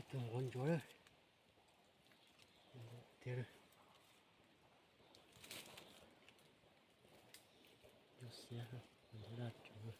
Tus nquab ntsuab tiag, nquab xiab, nquab daj tsuag.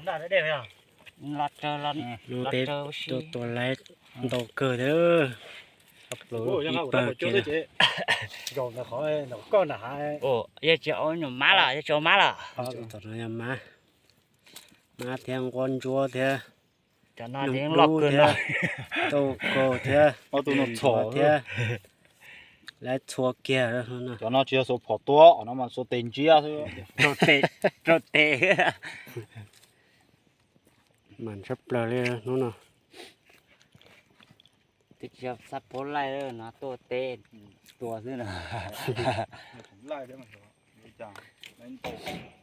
Los rau, los, los rau tus tuam laiv ntau kawg thiab. Ib pawg kiag. Yog tsis ua nyuam mab los, yog tsis ua mab los. Tom no yog mab, mab thiab nquab ntsuab thiab, cov no loj kawg thiab, tau kaus thiab, tus no txhom thiab, laiv txhua kiag. Cov no tsis yog xuas phom tua, no mas xuas tes ntsiab xwb. Rau tes, rau tes. Mas tshaj plaws li hnub no. Twb tsis yog xab phob laij no, tuaj teb tua xwb no. Laij thiab mas, ua cas laij ntau.